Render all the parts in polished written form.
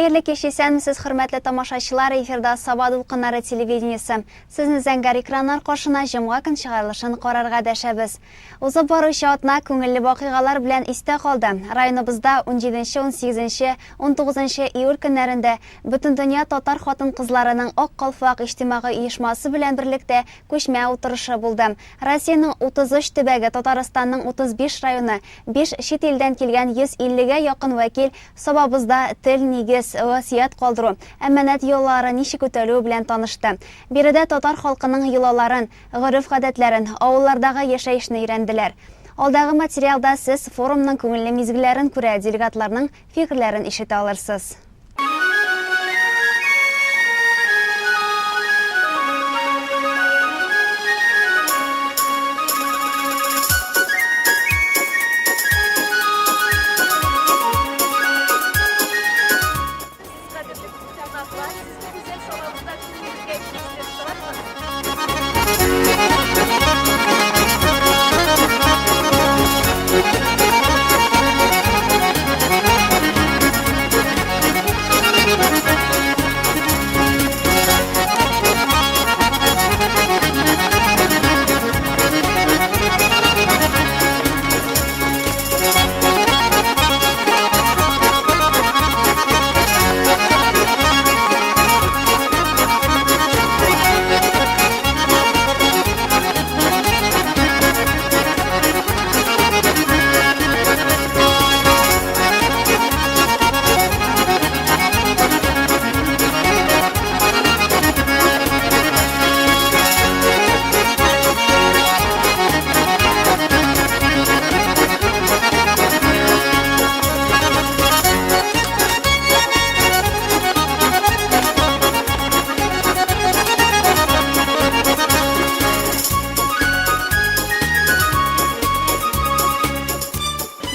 Хәерле кич, исәнмесез, хөрмәтле тамашачылар, эфирда Саба дулкыннары телевидениесе. Сезне зәңгәр экраннар каршына җомга көн чыгарылышын карарга дәшәбез. Узып баручы атна күңелле вакыйгалар белән истә калды. Районыбызда унҗиденче, унсигезенче, унтугызынчы июль көннәрендә Бөтендөнья татар хатын-кызларының Ак калфак иҗтимагый оешмасы белән берлектә күчмә утырышы булды. Россиянең 33 төбәге, Татарстанның 35 районы, биш чит илдән килгән 150 гә якын вәкил Сабабызда тел, нигез, васыять калдыру, әманәт йолалары ничек үтәлүе белән танышты. Биредә татар халкының йолаларын, гореф-гадәтләрен, авыллардагы яшәешне өйрәнделәр. Алдагы материалда сез форумның күңелле мизгелләрен күрә, делегатларның фикерләрен ишетә алырсыз.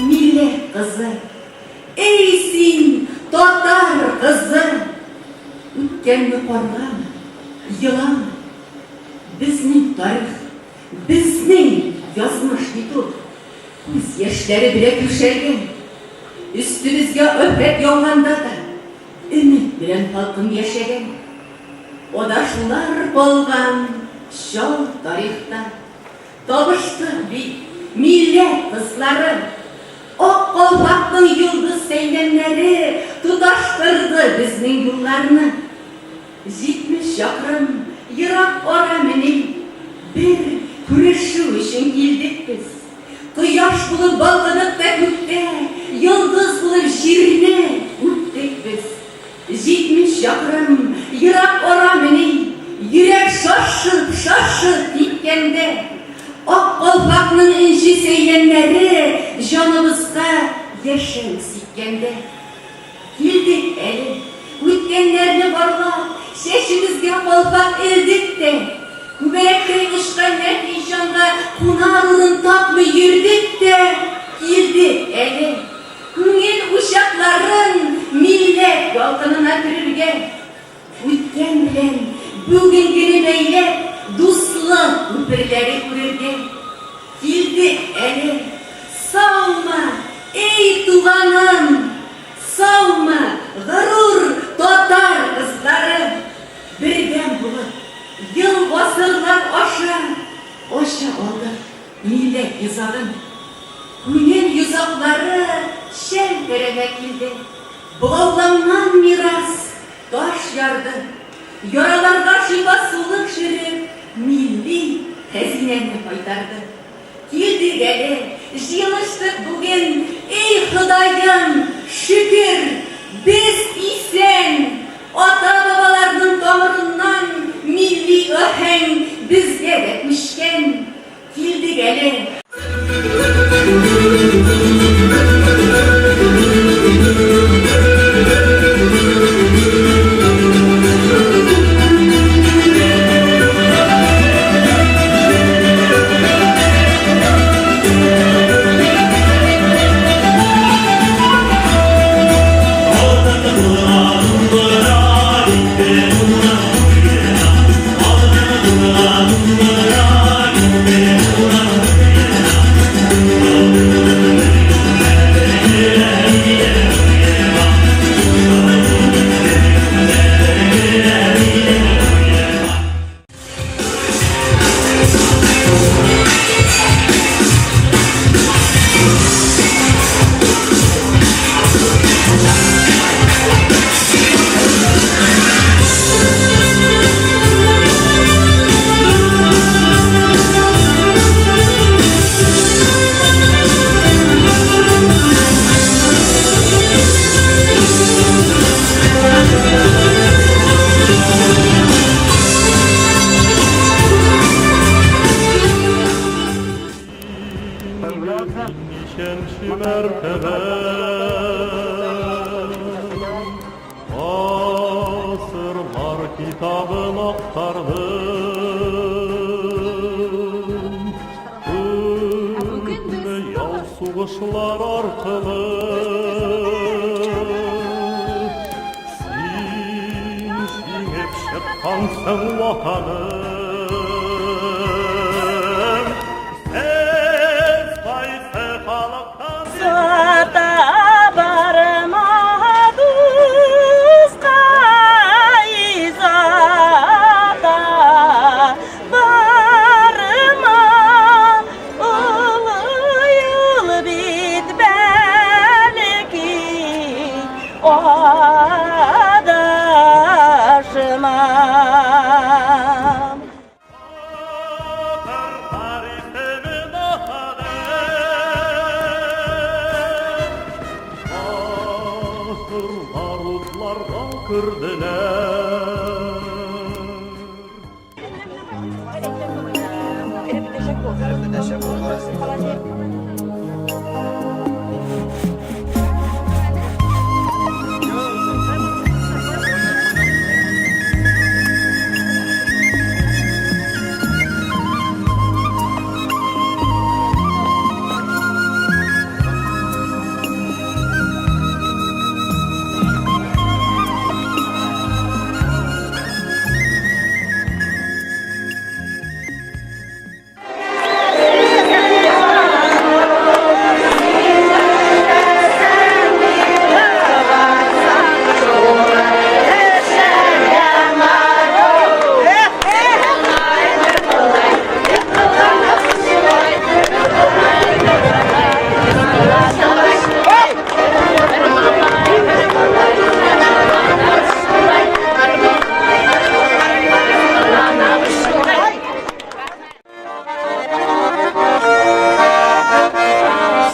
Милләт кызы, эй син, татар кызы! Үткәнне каргама, елама. Безнең тарих, безнең язмыш бит ул. Күз яшьләре белән түшәлгән. Өстебезгә афәт яуганда да, өмет белән халкым яшәгән. Адашулар калган чал тарихта. Табыштык бит, милләт кызлары! Ак калфакның йолдыз сәйләннәре Тоташтырды безнең юлларны. 70 чакрым ерак ара мени, Бер күрешү өчен килдек без. Кояш булып балкыдык та күктә, Йолдыз булып җирне үптек без. 70 чакрым ерак ара мени, Йөрәк шашып, шашып типкәндә, Ак калфакның энҗе сәйләннәре Җаныбызга яшәү сипкәндә. Килдек әле, үткәннәрне барлап, Чәчебезгә калфак элдек тә, Күбәләктәй очкан нәфис җанга Кунар урын тапмый йөрдек тә, Килдек әле. Күңел учакларын милләт ялкынына төрергә, үткән белән бүгенгене бәйләп, дуслык күперләре үрергә килдек әле. Саумы, эй, туганым! Саумы, горур татар кызлары! Бердәм булып, ел-гасырлар аша ача алдык Милләт йозагын. Күңел йозаклары чәлпәрәмә килде. Богауланган мирас таш ярды. Яраларга шифа сулыш өреп, милли хәзинәне кайтарды. Килдек әле, җыелыштык бүген, эй, Ходаем, шөкер, без исән! Ата-бабаларның тамырыннан милли аһәң безгә дә күчкән. Килдек әле. татарның. Күпме яу сугышлар аркылы Син җиңеп чыккансың Ватаным. Сез кайсы халыктан? Сата барма дускай, сата барма, олы юл бит бәлки адашмам. Татарлар исемен атады. Батырлар утларга керделәр.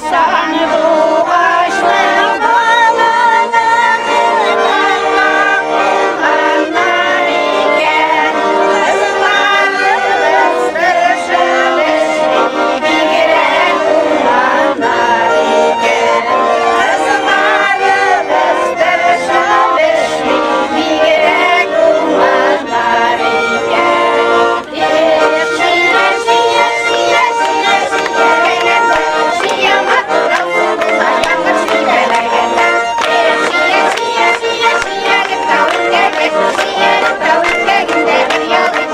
Сандугачлы баланы куганнар икән, кызларыбыз тырышып эшли, бигрәк уңганнар икән. Кызларыбыз тырышып эшли, бигрәк уңганнар икән. Эх, чия, чия, чия, чия, чия, чия, матур була, яңгыр сибәләгәндә. Эх, чия, чия, чия, чия, чия, үткәгендә бер ялгыз.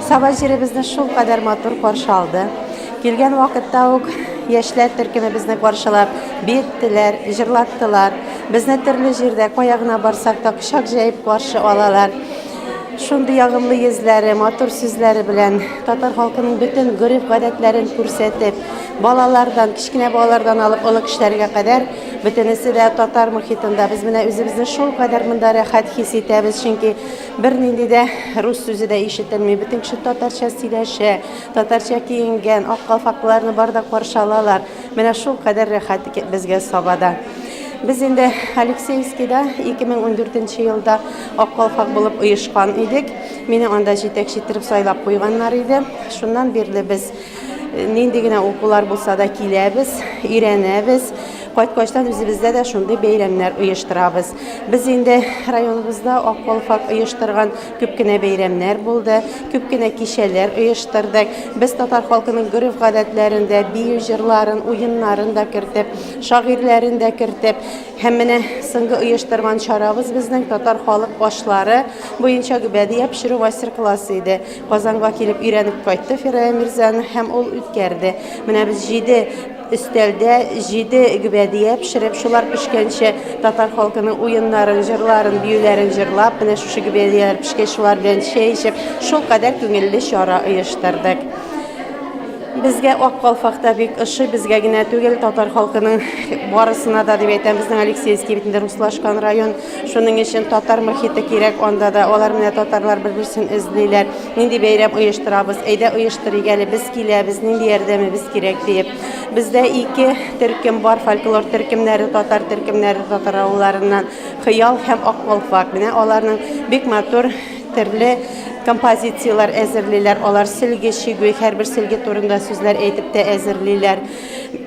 Саба җире безне шулкадәр матур каршы алды. Килгән вакытта ук яшьләр төркеме безне каршылап, биеттеләр, җырлаттылар. Безне төрле җирдә, кая гына барсак та, кочак җәеп каршы алалар. Шундый ягымлы йөзләре, матур сүзләре белән татар халкының бөтен гореф-гадәтләрен күрсәтеп, балалардан, кечкенә балалардан алып олы кешеләргә кадәр бөтенесе дә татар мохитында. Без менә үзебезне шулкадәр монда рәхәт хис итәбез, чөнки бернинди дә рус сүзе дә ишетелми. Бөтен кеше татарча сөйләшә, татарча киенгән, ак калфаклыларны бар да каршы алалар. Менә шулкадәр рәхәт безгә Сабада. Без инде Алексеевскийда 2014 елда ак калфак булып оешкан идек. Мине анда җитәкче иттереп сайлап куйганнар иде. Шуннан бирле без нинди генә укулар булса да киләбез, өйрәнәбез. Кайткачтан үзебездә дә шундый бәйрәмнәр оештырабыз. Без инде районыбызда ак калфак оештырган күп кенә бәйрәмнәр булды, күп кенә кичәләр оештырдык. Без татар халкының гореф-гадәтләрен дә, бию җырларын, уеннарын да кертеп, шагыйрьләрен дә кертеп, һәм менә соңгы оештырган чарабыз безнең татар халык ашлары буенча гөбәдия пешерү мастер-классы иде. Казанга килеп өйрәнеп кайтты Фирая Мирзян һәм ул үткәрде. Менә без 7 өстәлдә җиде гөбәдия пешереп, шулар пешкәнче татар халкының уеннарын, җырларын, биюләрен җырлап, менә шушы гөбәдияләр пешкәч, шулар белән чәй эчеп, шулкадәр күңелле чара оештырдык. Безгә Ак калфак та бик ошый, безгә генә түгел, татар халкының барысына да дип әйтәм. Безнең Алексеевский бит инде руслашкан район, шуның өчен татар мохите кирәк анда да. Алар менә татарлар бер-берсен эзлиләр. Нинди бәйрәм оештырабыз, әйдә оештырыйк әле, без киләбез, нинди ярдәмебез кирәк диеп. Бездә ике төркем бар, фольклор төркемнәре, татар төркемнәре, татар авылларыннан Хыял һәм Ак калфак. Менә аларның бик матур Төрле композицияләр әзерлиләр. Алар сөлге чигү, һәрбер сөлге турында сүзләр әйтеп тә әзерлиләр.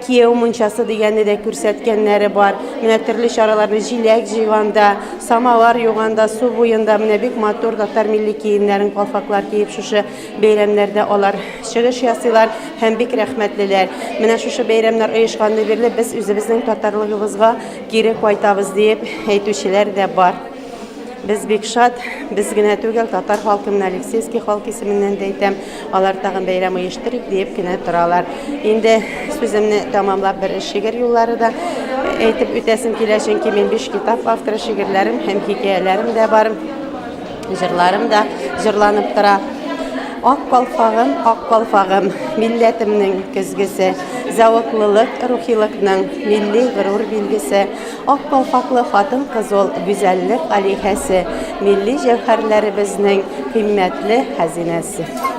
Кияү мунчасы дигәнне дә күрсәткәннәре бар. Менә төрле чараларны җиләк җыйганда, самовар юганда, су буенда менә бик матур татар милли киемнәрен, калфаклар киеп шушы бәйрәмнәрдә алар чыгыш ясыйлар һәм бик рәхмәтлеләр. Менә шушы бәйрәмнәр оешканны бирле без үзебезнең татарлыгыбызга кире кайтабыз диеп әйтүчеләр дә бар. Без бик шат, без генә түгел, татар халкы, менә Алексеевский халкы исеменнән дә әйтәм, алар тагын бәйрәм оештырыйк диеп кенә торалар. Инде сүземне тәмамлап бер шигырь юллары да әйтеп үтәсем килә, чөнки мин биш китап авторы, шигырьләрем һәм хикәяләрем дә бар, җырларым да җырланып тора. Ак калфагым, ак калфагым, милләтемнең көзгесе, зәвыклылык, рухилыкның милли горур билгесе. Ак калфаклы хатын-кыз ул, гүзәллек алиһәсе, милли җәүһәрләребезнең кыйммәтле хәзинәсе.